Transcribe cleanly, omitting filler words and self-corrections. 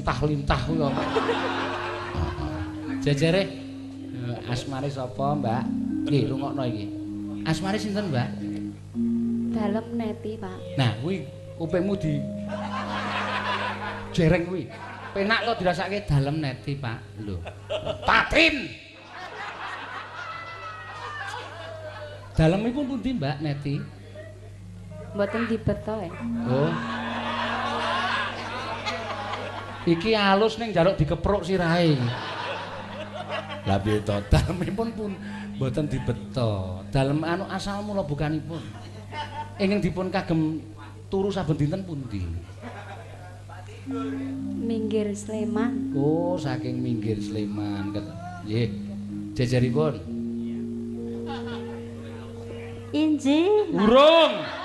lintah-lintah kuwi apa. Jejere asmane sapa, Mbak? Nggih, rungokno iki. Asmane sinten, Mbak? Dalem Neti, Pak. Nah, kuwi kupingmu di jereng kuwi. Penak to dirasake dalem Neti, Pak. Lho. Tatin. Dalemipun pundi, Mbak Neti? Mboten dibeto ya. Oh. Iki alus ning njaluk dikepruk sirahe. Lah piye to? Dalemipun pun mboten dibeto. Dalem anu asal mula bukanipun. Ingkang dipun kagem turu saben dinten pundi? Minggir Sleman. Oh, saking Minggir Sleman. Nggih. Jejeripun. Injih. Urung.